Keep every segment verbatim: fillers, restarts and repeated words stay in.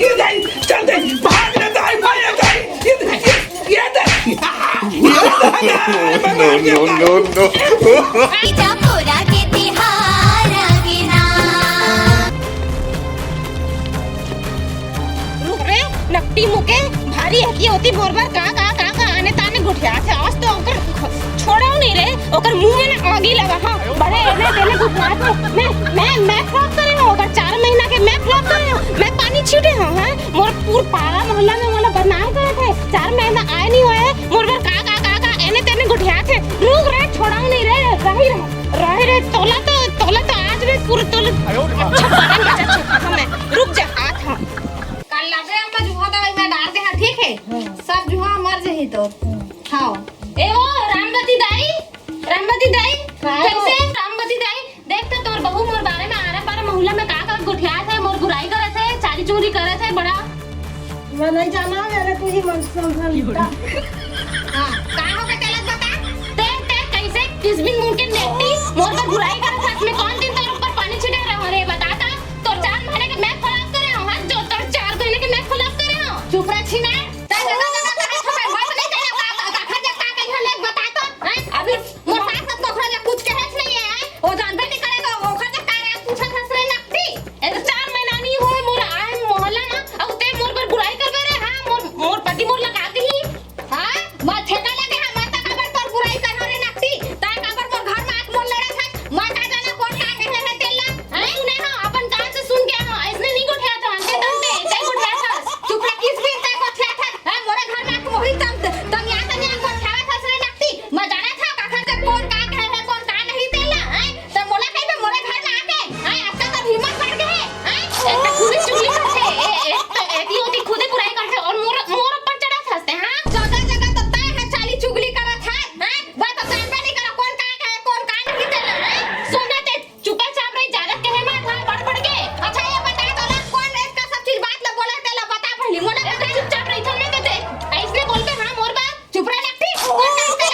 ये दाई, चल दाई, भाग ले दाई, भाग ले दाई, ये, ये, ये दाई, ये दाई, no, no, no, no। पूरा के तिहार आ गे ना। रुक रे, नकटी मुके, भारी है कि होती मोर बर का, का, का, का आने ताने गुठियाथे। आज तो ओकर छोड़ाओ नहीं रे, ओकर मुंह में ना आगी लगा। हाँ, बड़े एने तेने गुठियाथे। मैं, मैं, मैं flop करे हूँ, ओकर चार महीना के मैं flop करे हूँ, मैं पानी छीटे हूँ, हाँ? मोर पूर पारा मोहल्ला में मोला बदनाम करे थे, चार महीना आए नहीं हुए है, मोर बर का, का, का, का, एने तेने गुठियाथे। रुक रे, छोड़ाओ नहीं रे, रही रे, रही रे, तोला तो, तोला तो आज भी पूरे तोला। अच्छा, पारा में बचा छुपा था मैं, रुक जा, आत हाँ। कल लाबे अम्मा जुहा दवाई मैं डाल दे हाँ, ठीक है? सब जुहा मर जही तो। हाँ। ए वो रामवती दाई, रामवती दाई, का हो? कैसे रामवती दाई? देख तो तोर बहू मोर बारे में आरा पारा महुल्ला में का का गोठियात हे, मोर बुराई करत हे, चारी चूरी करत हे, बड़ा। मैं नहीं जाना, मेरे को ही मन समझा लिखता। हाँ, का हो गया तेला बता? ते, ते कैसे किस बिन मुंह के नेटी मोर पर बुराई करत हे, मैं कौन दिन तोर ऊपर पानी छिटे रहो रे, बता ता? तोर चार महीने के मैं flop करे हूँ, हाँ, जो तोर चार महीने के मैं flop करे हूँ। चुप रह छीना। तै जगह जगह कहा था, मैं बात नहीं कहना, का, का, का, का, का, का, का, बता तो, हैं? अभी मोर सास अब तोहरा ले कुछ कहे नहीं है, हैं? वो जानबे नहीं करेगा, ओखर ले का राज पूछत हस रे नकटी। ए तो चार महीना नहीं होए मोर आए मोहल्ला ना, अब ते मोर पर बुराई करबे रे, हाँ, मोर, मोर पति मोर लगा दी। हाँ, मैं ठेका लगे, हाँ, मैं तो काबर तोर बुराई करना रे नकटी, तै काबर मोर घर में आके मोर लड़त हस, मैं का जाना कौन का कहे है तेला, हैं? सुने हाँ, अपन कान से सुन गया हाँ, ऐसने नहीं गोठियाथे, अंते तंते, तै गोठियाथस, चुप रह, किस भी तै गोठियाथस, हैं? मोरे घर में आके मोही तम, तम यहाँ तम यहाँ गोठियावत हस रे नकटी, मैं जाना था, काखर से कौन का कहे है, कौन का नहीं तेला, हैं? त मोला कहिबे मोरे घर में आके, हैं, अतका तोर हिम्मत बढ़ गे हे, हैं? एक तो चुगली चुगली करथे, ए, एक तो एती ओती खुदे बुराई करथे अउ मोर, मोर ऊपर चढ़त हस ते, हाँ? जगह जगह तो तैं ह चाली चुगली करत हस, हैं? वह तो जानबे नहीं करा कौन का कहे, कौन का नहीं तेला, हैं? सोना ते चुपचाप रही, ज्यादा कहे मत, हाँ, बढ़ बढ़ के। अच्छा ये बता तोला कौन इसका सब चीज बात ला बोला तेला बता पहली, मोला बता। चुपचाप रही, थोड़े तो दे, ऐसने बोलबे, हाँ, मोर बात। चुप रह नकटी। कोन नकटी?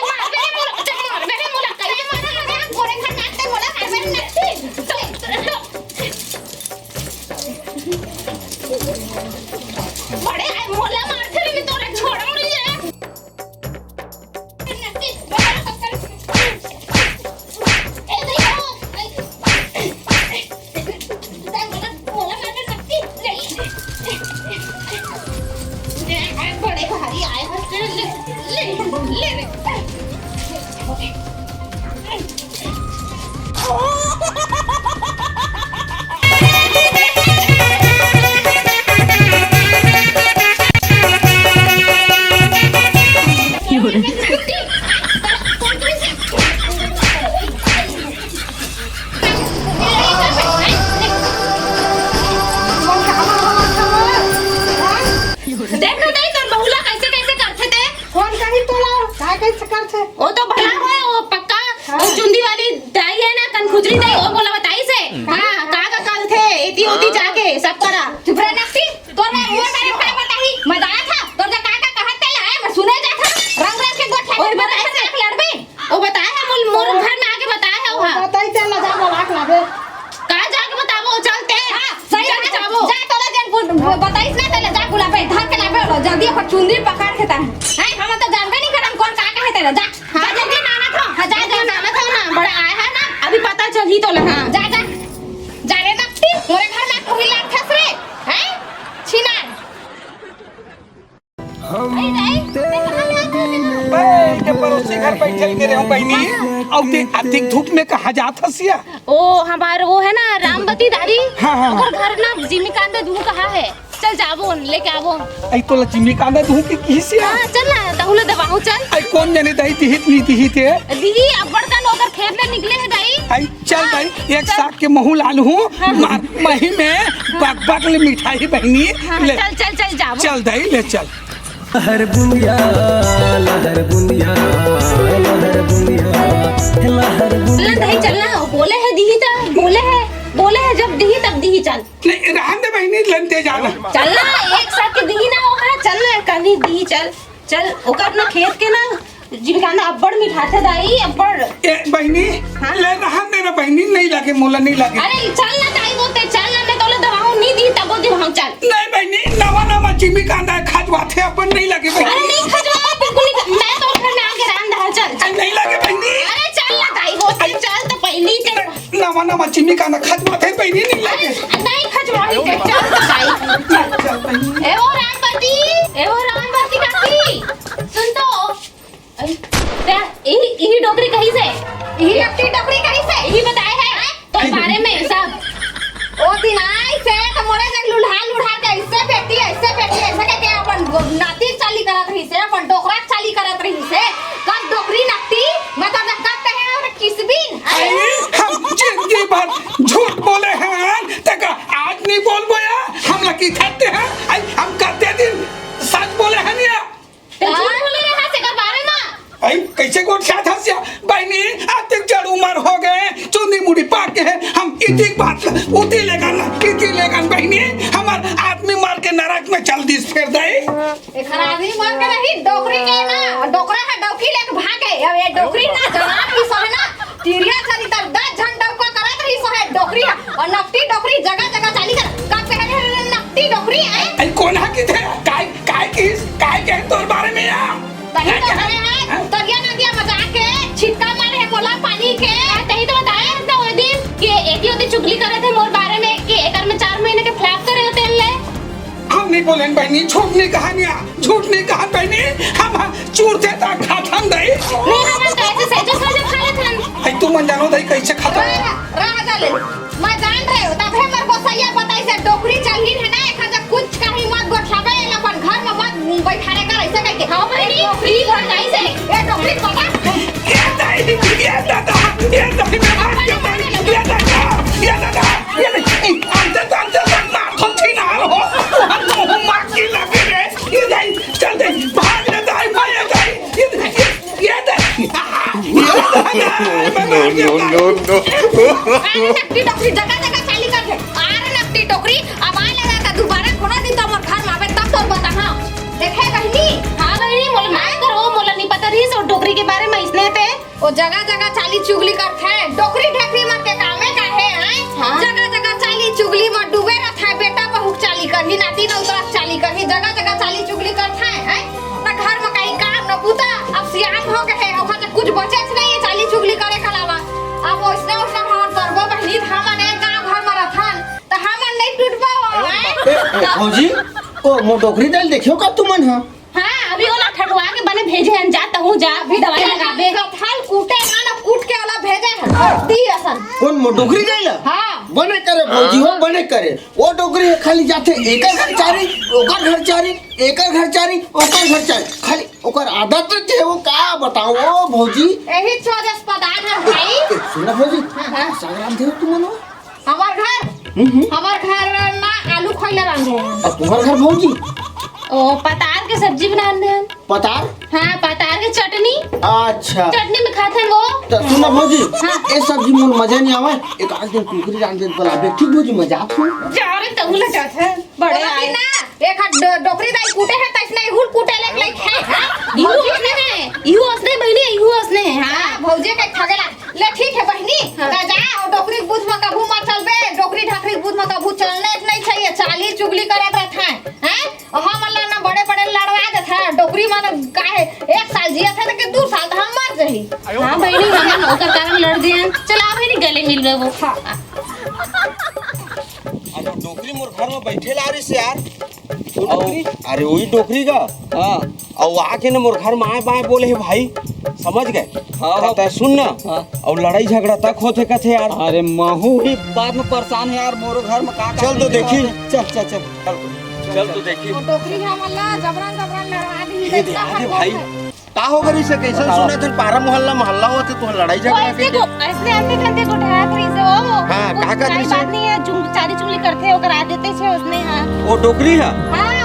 मार मेरे मोला, चल मार मेरे मोला, कहीं मार मेरे मोला, गोरे घर नाचते मोला, मार मेरे नकटी। बड़े आए मोला मारथे रे, मैं तोला छोड़ाऊं नहीं रे। नकटी, बड़ा पकड़। ए नहीं हो। बड़े भारी आए हस, ले, ले, ले रे। देख तो नहीं, तोर बहू ला कैसे कैसे करथे ते। कौन कही तोला? काय कैसे करथे? वो तो भला होय, वो पक्का, हाँ। वो चुंदी वाली दाई है ना, कनखुजरी दाई, वो मोला बताइस हे। हाँ, का का करथे, एती ओती जाके, सब करा। चुप रह नकटी, तोर मैं वो मेरे काय बताही, मैं जाना था, तोर जा का का कहत ते लाए, मैं सुने जा था, रंग रंग के गोठिया और के बताइस हे। लड़बे। वो बताए हे, मोर, मोर घर में आके बताए हे वो। बताई तेला, जा बोला के लाबे। का जाके बताबो, चलते। हाँ, सही चल बात। जाबो। जा तोला जन बुल-, बताइस ना तेला, जा बुलाबे, धर के लाबे ओला, जल्दी ओकर चुंदी पकड़ के ताहे। हैं, हम तो जानबे नहीं करन कौन का कहे तेला, जा। हाँ, जा जल्दी नाना था। हाँ, जा, जा, नाना था ना, बड़ा आए हे ना, अभी पता चलही तोला, हाँ। जा, जा। जा रे नकटी, मोरे घर में कोई लाग फंस रे, हैं? छिनार। हम तेरे दिल में मैं के पड़ोसी घर बैठल के रहूं बहिनी, अउ ते अतिक धूप में कहाँ जात हसिया? ओ, हमार वो है ना, रामवती दादी, हाँ, हाँ, हाँ। ओकर घर ना जिमीकांदा दूहूं कहा है, चल जाबो, लेके आबो। आई तोला जिमीकांदा दूहूं के किहिस या? हाँ, चल ना, तहूं ला दवाहूं, चल। आई कोन जनी दाई दिहित नी दिहित हे? दिही, अब्बड़ कन ओकर खेत ले निकले हे दाई। आई चल हाँ, दाई, एक चल। साग के महूं ला लूहूं, हाँ। मार मही में बक बक ले मिठाई बहिनी, हाँ, ले। चल, चल, चल, जाबो। चल दाई, ले चल। लहर बुंदिया, लहर बुंदिया, लहर बुंदिया, लहर बुंदिया। चल ना दाई, चल ना, बोले हे दिही त, बोले हे, बोले हे जब दिही तब दिही, चल। नहीं, रहन दे बहिनी, लंते जाना। चल ना, एक साग के दिही ना वो, हाँ, चल ना, कनी दिही, चल। चल, ओकर अपना खेत के ना, जिमीकांदा अब्बड़ मिठाथे दाई, अब्बड़। ए, बहिनी, हाँ? ले रहन दे ना बहिनी, नहीं लागे, मोला नहीं लागे। अरे, चल ना दाई, वो ते चल ना, मैं तोला दवाहूं नहीं दी, तब वो दवाहूं, चल। नहीं बहिनी, नवा नवा जिमी कांदा खजवाथे, अपन नहीं लगे बहिनी। अरे नहीं खजवा, बिल्कुल नहीं। मैं तो घर में आके रांध रहा, चल, चल। नहीं लगे बहिनी। अरे चल ना दाई, होते चल तो पहली चल। नवा नवा जिमी कांदा खजवाथे बहिनी, नहीं लगे। अरे नहीं खजवा, नहीं चल, चल तो दाई। चल, चल बहिनी। ए वो रामवती, ए वो रामवती काकी, सुन तो। अरे, ते इही, इही डोकरी कहिसे? इही नकटी डोकरी कहिसे? इही बताए हे तोर बारे में सब। ओ दिन आइसे त मोरे जग लुल्हा लुल्हा के अइसे बेटी, अइसे बेटी, अइसे कहिके अपन गो-, नाती चाली करत रहिसे, अपन डोकरा चाली करत रहिसे। कब डोकरी नकटी, मैं तो जब कब कहे और किसबिन। अरे, हम जिंदगी भर झूठ बोले हन, तेका आज नहीं बोलबो या, हम लकी खाते हैं, आई, हम कते दिन सच बोले हन या। ते झूठ बोले रहा तेकर बारे म। आई, कैसे गोठ खात हस या? बहिनी, अतेक जड़ उमर हो गए, चुंदी मुड़ी पाक के है, हम इतिक बात ल, उती लेगन, इती लेगन बहिनी, हमर आदमी मर के नरक में चल दिस फेर दाई। एखर आदमी मर के नहीं, डोकरी के ना, डोकरा है डौकी लेके भागे। अब ये डोकरी ना जवान ही सहे ना, तिरिया चरितर दस झन डौका करत रही सहे डोकरी है। और नकटी डोकरी जगह जगह चाली कर, का पहले नकटी डोकरी है? आई, कोन हा किथे? काय, काय किस, काय कहे तोर बारे में या? तही तो करे है, तरिया नदिया में जाके छिटका मारे है मोला पानी के। तही तो बताए है ना वो दिन कि एती ओती चुगली करे थे मोर बारे में कि एकर में चार महीने के फ्लैप करे होते हैं ले। हम नहीं बोलेन बहिनी, झूठ नहीं कहन या, झूठ नहीं कहन बहिनी, हम चूर थे ता खाथन दई। नहीं, हम तो ऐसे सहजो सहजो खा लेथन। आई, तुमन जानो दई कैसे खाथन? रह, रह जा ले। मैं जान रहे हो, तभे मोर गोसैया बताइसे डोकरी चलहिन है ना, एखर जग कुछ कहीं मत गोठियाबे, एला अपन घर में मत बैठारे कर, ऐसे कहिके। हाँ बहिनी, डोकरी बताइसे। ए डोकरी पता? ये दाई, ये दादा, ये दाई, मैं मार के मार, ये दादा, ये दादा, ये दाई, अंदर, अंदर, अंदर, मार तो छीना हो, हम मुंह मार के लगे रे, ये दाई, चल दे, भाग रे दाई, भाग रे दाई, ये दाई, ये ये देख। No, no, no, no। अरे नकटी डोकरी जगह जगह चाली कर दे। अरे नकटी डोकरी, अब आए लगा का दोबारा कोनो दिन तो मोर घर में आवे तब तोर बता, हाँ। देखे बहिनी? हाँ बहिनी, मोला माफ करो, मोला नहीं पता रही सो डोकरी के बारे में इसने ते। वो जगह जगह चाली चुगली करथे, डोकरी ढेकरी मन के कामे का हे, हैं? हाँ। जगह जगह चाली चुगली में डूबे रहथे, बेटा बहू के चाली करही, नाती नौतरा के चाली करही, जगह जगह चाली चुगली करथे, हैं? ना घर में कहीं काम, ना बूता, अब सियान हो गए हैं, ओखर से कुछ बचे नहीं है चाली चुगली करे के अलावा। अब ओसने ओसने हमर करबो बहिनी, त हमन एक गाँव घर में रथन, त हमन नहीं टूटबो, हैं? ए, ए, भौजी, ओ मोर डोकरी दाई ल देखियो का तुमन ह? हाँ, अभी ओला ठठवा के बने भेजे हन, जा तहूँ जा, अभी दवाई लगाबे। कटहल कूटे ना, ना कूट के ओला भेजे हन, दी असन। कोन मोर डोकरी दाई ल? हाँ। बने करे भौजी हो, बने करे। वो डोकरी ह खाली जाथे एकर घर चारी, ओकर घर चारी, एकर घर चारी, ओकर घर चारी। खाली ओकर आदत रहिथे वो, का बताओ ओ भौजी। यही चौदह पदार्थ है भाई। ए, सुन ना भौजी, हाँ, हाँ। साग रांधे हो तुमन हो? हमार घर, हम्म, हम्म। हमार घर ना आलू खोइला रांधे हैं। अब तुम्हार घर भौजी? ओ, पतार के सब्जी बनान दे हन। पतार? हाँ, पतार के चटनी। अच्छा। चटनी में खाथे वो। त सुन ना भौजी, हाँ। ए सब्जी मोला मजा नहीं आवे। एक आध दिन कुकरी रांध दे त बलाबे। ठीक भौजी, मजाक हूँ। जा रे, तहूँ ला जाथे। बड़े आए। ना, एक हाथ डो-, डोकरी दाई कूटे है, त इसने इहुल कूटे ले, ले खाए, हाँ? इहू ओसने है, इहू ओसने बहिनी, इहू ओसने है, हाँ। हाँ, भौजी के ठगेला। ले ठीक है बहिनी, हाँ। त जा, और डोकरी के बूथ में कभू मत चलबे, डोकरी ढाकरी के बूथ में कभू चलने नहीं चाहिए, चाली चुगली करत रहत है, हैं? और हम अल्लाह ना बड़े बड़े लड़वा देत है, डोकरी मन काहे एक साल जियत है, त के दू साल त हम मर जही। हाँ बहिनी, हमन ओकर कारण लड़ दे हन। चल आ बहिनी, गले मिल रहे वो। हाँ। अरे डोकरी मोर घर में बैठे ला रही से यार। वो डोकरी? अरे वही डोकरी का। हाँ। और आके ना मोर घर में आए बाए बोले है भाई, समझ गए? हाँ, हाँ। कहता है, सुन ना। हाँ। और लड़ाई झगड़ा तक होथे कथे यार। अरे महू ही बात में परेशान है यार, मोरो घर में का चल तो देखी। चल, चल, चल। चल तो देखी। वो डोकरी है मल्ला, जबरन, जबरन लड़वा दी, ये देखा देखा है रे भाई। बहुत है। का हो गई से कैसे बताओ। सुना थे पारा मोहल्ला, मोहल्ला होते तो लड़ाई वो झगड़ा ऐसे के को, ऐसे, ऐसे करके गोठियात रही से वो। हाँ, वो का कहत कोई रही से? बात नहीं है, चुंग-, चारी चुंगली करते, ओकर आदते छे उसने, हाँ। वो डोकरी है? हाँ।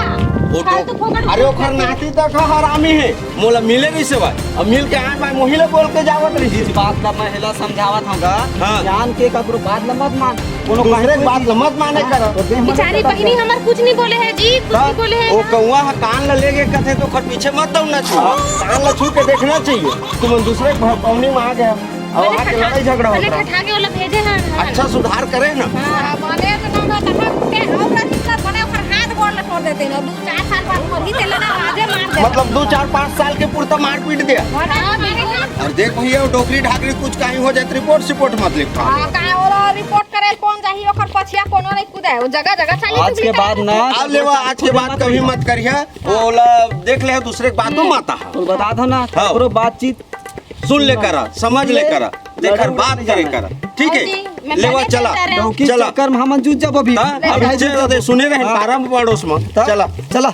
वो फालतू डोक-, फोकट अरे ओकर बोलते हैं। नाती तक है, हरामी है। मोला मिले रही से भाई, अब मिल के आए भाई, मोहिला बोल के जावत रही से। इस बात का मैं हेला समझावत हूँ का? हाँ। जान के ककरो बात ल मत मान। कोनो दूसरे के बात ल मत माने कर। हाँ, तो देख मत बेचारी कर। बहिनी हमर कुछ नहीं बोले है जी, कुछ हाँ, नहीं बोले है वो ना। कौआ ह कान ल लेगे कथे तो ओकर पीछे मत दौड़ना चाहिए। हाँ। कान ल छू के देखना चाहिए। तुम दूसरे के पौनी में आ गए और मैंने आके ठठा-, लड़ाई झगड़ा मैंने होता है। ठठा के ओला भेजे हैं। अच्छा सुधार करे ना। हाँ, बने तो ना, ना, ना, के और रही सब बने ओकर तेला दू चार साल बाद मरही, तेला ना आजे मार दे। मतलब दू चार पाँच साल के पुरता मारपीट दे। हाँ, मारेगा। और देख भैया, वो डोकरी ढाकरी कुछ कहीं हो जाए तो रिपोर्ट सिपोर्ट मत लिखा। हाँ, का ओला रिपोर्ट करे कोन जाही, ओकर पछिया कोनो नहीं कूदे, वो जगह जगह चली आज के बाद ना अब लेवा, आज के बाद कभी मत करिया। वो ओला देख ले, दूसरे के बात में माता है। तो बता दो ना, हाँ। ककरो बातचीत सुन ले करा, समझ ले करा, तेकर बात करे करा, ठीक है? लेवा चला, डौकी चला। चक्कर में हमन जूझ जाबो अभी। हाँ, अभी चल दे, सुने रहे पारा में पड़ोस में। चला। चला।